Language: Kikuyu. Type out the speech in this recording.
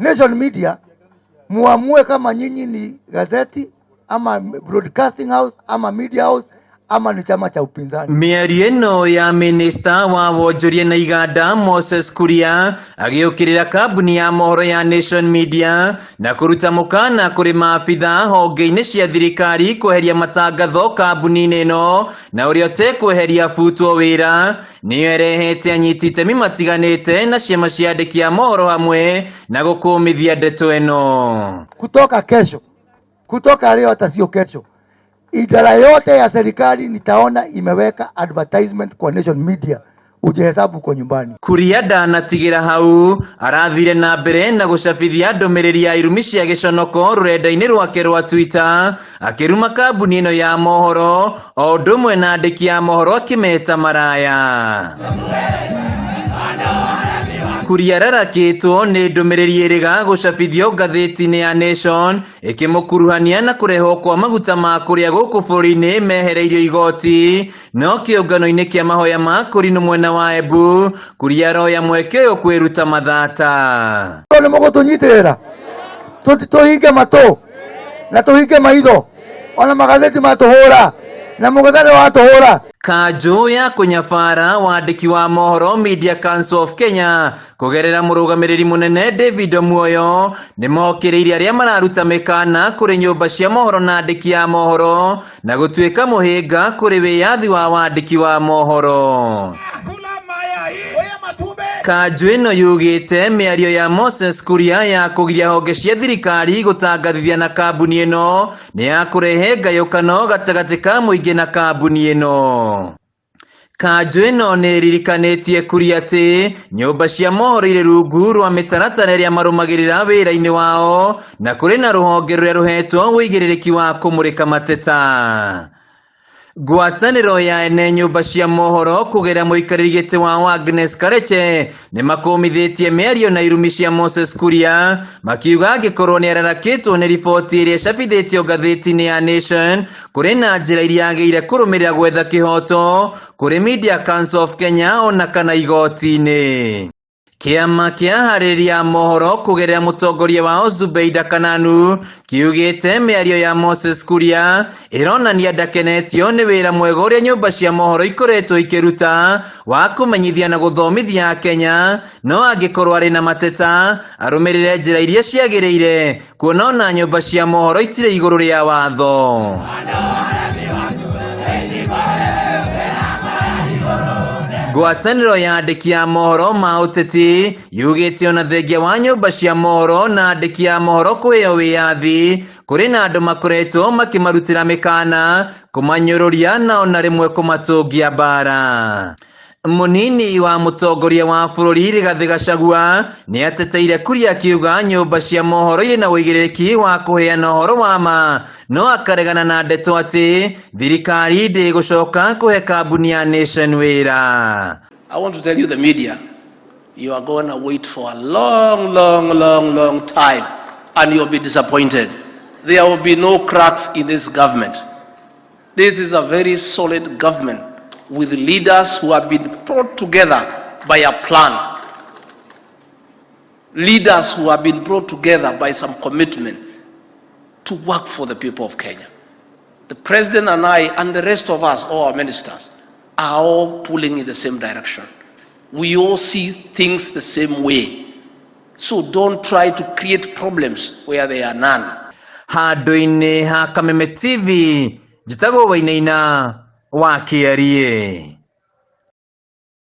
Nation Media muamue kama nyinyi ni gazeti ama broadcasting house ama media house ama ni chama cha upinzani. Mĩario ĩno ya minista wa wonjoria na iganda Moses Kuria agĩũkĩrĩra kambuni ya mohoro ya Nation Media na kũruta mũkana kũrĩ maabitha honge-inĩ cia thirikari kweheria matangatho kambuni-inĩ ĩno na ũrĩa ũtekweheria abutwo wĩra nĩyo ĩrehete anyiti itemi matiganĩte na ciama cia andĩki a mohoro hamwe na gũkũmithia ndeto ĩno. Kutoka kesho, kutoka leo, hata sio kesho, idara yote ya serikali nitaona imeweka advertisement kwa Nation Media, ujihesabu uko nyumbani. Kuria ndanatigĩra hau arathire na mbere na gũcabithia ndũmĩrĩri ya irumi cia gĩconoko rũrenda-inĩ rwake rwa Twitter akĩruma kambuni ĩno ya mohoro o ũndũ ũmwe na andĩki a mohoro akĩmeta maraya. Kuria ararakĩtwo nĩ ndũmĩrĩri ĩrĩga gũcabithio ngathĩti-inĩ ya Nation ĩkĩmũkuruhania na kũrehwo kwa maguta ma kũrĩa gũkũ bũrũri-inĩ mehereirio igoti no kĩũngano-inĩ kĩa mahoya ma kũrinũ mwena wa Embu Kuria aroya mweke ũyũ kwĩruta mathata. Nĩ mũgũtũnyitĩrĩra tũhinge matũ na tũhinge maitho ona magathĩti matũhũra na mũgethane watũhũra. Kanjũ ya kũnyabara wandĩki wa mohoro Media Council of Kenya kũgerera mũrũgamĩrĩri mũnene David Omuoyo nĩ mokĩrĩire arĩa mararuta mĩkana kũrĩ nyũmba cia mohoro na andĩki a mohoro na gũtuĩka mũhĩnga kũrĩ wĩyathi wa wandĩki wa mohoro. Kanjũ ĩno yugĩte mĩario ya Moses Kuria ya kũgiria honge cia thirikari gũtangathithia na kambuni ĩno nĩ ya kũrehe ngayũkano gatagatĩ ka mũingĩ na kambuni ĩno. Kanjũ ĩno nĩ ĩririkanĩtie Kuria atĩ nyũmba cia mohoro irĩ rungu rwa mĩtaratara ĩrĩa marũmagĩrĩra wĩra-inĩ wao na kũrĩ na rũhonge rũrĩa rũhetwo ũigĩrĩrĩki wa kũmũrĩka mateta. Ngwatanĩro ya ene nyũmba cia mohoro kũgerera mũikarĩri gĩtĩ wao Agnes Kareche nĩ makũmithĩtie mĩario na irumi cia Moses Kuria makiuga angĩkorwo nĩ ararakĩtwo nĩ riboti ĩrĩa ĩcabithĩtio ngathĩti-inĩ ya Nation kũrĩ na njĩra iria agĩrĩire kũrũmĩrĩra gwetha kĩhoto kũrĩ Media Council of Kenya ona kana igoti-inĩ. Kĩama kĩa aharĩrĩria a mohoro kũgerera mũtongoria wao Zubeida Kananu kiugĩte mĩario ya Moses Kuria ĩronania ndakenetio nĩ wĩra mwega ũrĩa nyũmba cia mohoro ikoretwo ikĩruta wa kũmenyithia na gũthomithia Akenya, no angĩkorwo arĩ na mateta arũmĩrĩre njĩra iria ciagĩrĩire kuona ona nyũmba cia mohoro itirĩ igũrũ rĩa watho. Ngwatanĩro ya andĩki a mohoro ma ũteti yugĩte ona thengia wa nyũmba cia mohoro na andĩki a mohoro kũheo wĩyathi kũrĩ na andũ makoretwo makĩmarutĩra mĩkana kũmanyũrũria na ona rĩmwe kũmatũngia mbara. Mũnini wa mũtongoria wa bũrũri Rigathĩ Gachagua nĩ ateteire Kuria akiuga nyũmba cia mohoro irĩ na ũigĩrĩrĩki wa kũheana ũhoro wa ma no akaregana na ndeto atĩ thirikari ndĩgũcoka kũhe kambuni ya Nation wĩra. I want to tell you, the media, you are going to wait for a long, long, long, long time and you'll be disappointed. There will be no cracks in this government. This is a very solid government with leaders who have been brought together by a plan. Leaders who have been brought together by some commitment to work for the people of Kenya. The president and I and the rest of us, all our ministers, are all pulling in the same direction. We all see things the same way. So don't try to create problems where there are none. Handũ-inĩ ha Kameme TV, njĩtagwo Wainaina wa Kĩarie.